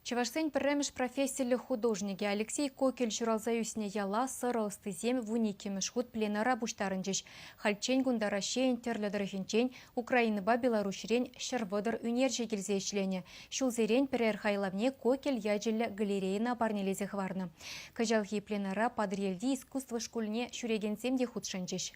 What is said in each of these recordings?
Чӑвашсен пӗрремӗш профессиллӗ художникӗ Алексей Кокель ҫуралса ӳснӗ яла сӑрӑ ӑстисем вуниккӗмӗш хут пленэра пуҫтарӑнчӗҫ. Хальччен кунта Раҫҫейӗн тӗрлӗ тӑрӑхӗнчен, Украинӑпа Беларуҫрен 130 ӳнерҫӗ килсе ӗҫленӗ. Ҫулсерен пӗрер хайлавне Кокель ячӗллӗ галерейӑна парнелесе хӑварнӑ. Кӑҫалхи пленэра Патӑрьелти искусство шкулне ҫӳрекенсем те хутшӑнчӗҫ.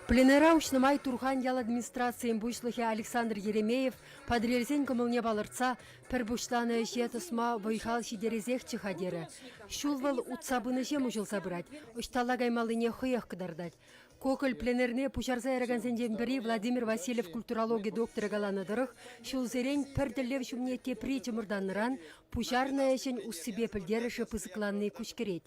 Пленэра уҫнӑ май Турхан ял администрацийӗн пуҫлӑхӗ Александр Еремеев Патӑрьелсен кӑмӑлне палӑртса пӗр пуҫланӑ ӗҫе тӑсма вӑй-хал ҫитересехчӗ-ха терӗ. Ҫул вӑл утса пынӑҫем уҫӑлса пырать, ӑҫталла каймаллине хӑех кӑтартать. Коколь пленэрне пуҫарса яракансенчен пӗри Владимир Васильев культурологи докторӗ каланӑ тӑрӑх, ҫулсерен пӗр тӗллев ҫумне тепри чӑмӑртаннӑран пуҫарнӑ ӗҫӗн уссипе пӗлтерӗшӗ пысӑкланни куҫкӗрет.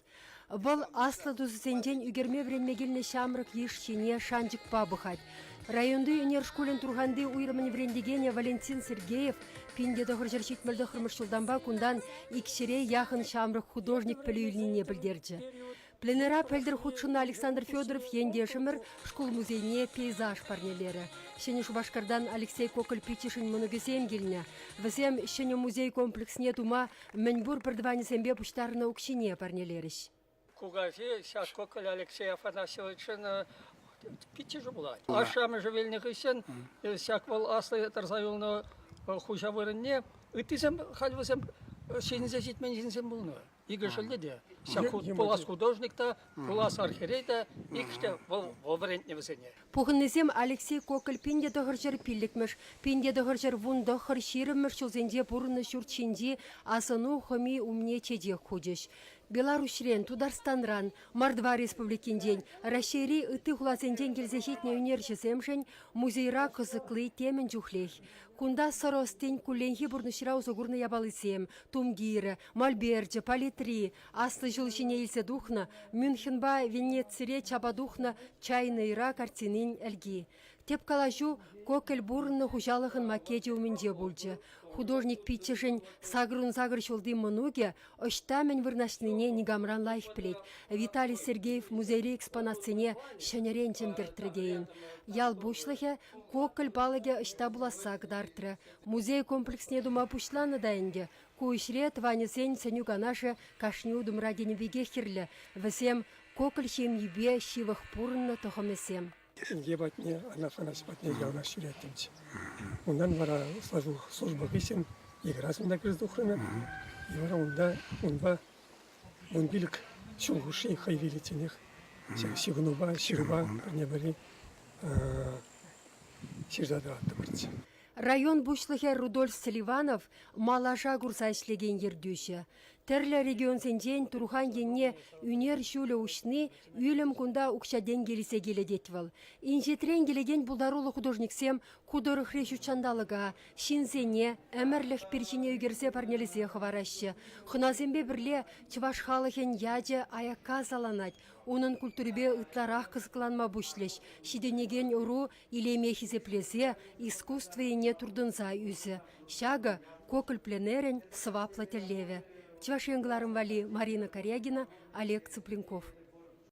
Вӑл аслӑ тусӗсенчен ӳкерме вӗренме килнӗ ҫамрӑк йыш ҫине шанчӑкпа пӑхать. Районти ӳнер шкулӗн Турханти уйрӑмӗн вӗрентекенӗ Валентин Сергеев 1979 ҫултанпа кунтан икҫӗре яхӑн ҫамрӑк художник пӗлӳ илнине пӗлтерчӗ. Пленэра пӗлтӗр хутшӑннӑ Александр Федоров ентешӗмӗр шкул музейне пейзаж парнелерӗ. Ҫӗнӗ Шупашкартан Алексей Коколь пиччӗшӗн мӑнукӗсем килнӗ. Вӗсем ҫӗнӗ музей комплексне тума мӗнпур пӗртӑванӗсемпе пуҫтарнӑ укҫине парнелерӗҫ. Кукаҫи ҫак Коколь Алексей Афанасьевичӑн пиччӗшӗ пулать. Ашшӗ-амӑшӗ вилнӗ хыҫҫӑн ҫак вӑл аслӑ тӑрса юлнӑ хуҫа вырӑнне ыттисем халь вӗсем ҫитӗнсе ҫитмен ҫынсем пулнӑ. Икӗ шӑллӗ те. Ҫак пулас художник та, пулас архиерей та иккӗш те вӑл вӗрентнӗ вӗсене. Пухӑннисем Алексей Коколь 1905-мӗш, 1919 20-мӗш ҫулсенче пурӑннӑ ҫурт ҫинчи асӑну хӑми умне чечек хучӗҫ. Беларуҫрен, Тутарстанран, Мордва Республикинчен, Раҫҫейри ытти хуласенчен килсе ҫитнӗ ӳнерҫӗсемшӗн музейра кӑсӑкли темӗн чухлех. Кунта сӑрӑ ӑстин кулленхи пурнӑҫра усӑ курнӑ япалисем, тумтирӗ, мольберчӗ, палитри, аслӑ ҫул ҫине илсе тухнӑ, Мюнхенпа Венецире чапа тухнӑ Чайнӑйра картинин ӗлки. Тӗп калаҫу Кокель пурӑннӑ хуҫалӑхӑн макечӗ умӗнче пулчӗ. Художник пиччӗшӗн сакӑрун-сакӑр ҫулти мӑнукӗ ӑҫта мӗн вырнаҫнине никамран лайӑх пӗлет. Виталий Сергеев музейри экспонатсене ҫӗнӗрен чӗнтӗртрӗ тейӗн. Ял пуҫлӑхӗ Коколь палӑкӗ ӑҫта пуласса кӑтартрӗ. Музей комплексне тума пуҫланӑ та ӗнтӗ. Ку ӗҫре тӑванӗсен сӗнӳ-канашӗ кашни утӑмра тенӗ пекех кирлӗ. Вӗсем Коколь ҫемйипе ҫывӑх пурӑннӑ тӑхӑмӗсем. Инке патне, Анна Афанасьевна патне яланах ҫӳреттӗмччӗ. Унтан вара служба хыҫҫӑн икӗ раз унта кӗрсе тухрӑмӑр. И вара унта унпа 15 ҫул хушши хӑй виличченех ҫак ҫыхӑнупа, ҫырупа пӗрне-пӗри ҫырса тӑраттӑмӑрччӗ. Район пуҫлӑхӗ Рудольф Селиванов малаша курса ӗҫлекен ертӳҫӗ. Тӗрлӗ регионсенчен Турхан енне ӳнер ҫулӗ уҫни ӳлӗм кунта укҫа-тенкӗ илсе килӗ тет вӑл. Инҫетрен килекен пултаруллӑ художниксем ку тӑрӑхри ҫутҫанталӑка, ҫынсене ӗмӗрлӗх пир ҫине ӳкерсе парнелесе хӑвараҫҫӗ. Хӑнасемпе пӗрле чӑваш халӑхӗн ячӗ аякка саланать, унӑн культурипе ытларах кӑсӑкланма пуҫлӗҫ. Ҫитӗнекен ӑру илеме хисеплесе искусство енне туртӑнса ӳсӗ. Ҫакӑ Коколь пленэрӗн сӑваплӑ тӗллевӗ. Чӑваш Ен кӑларӑм валли Марина Карягина, Олег Цыпленков.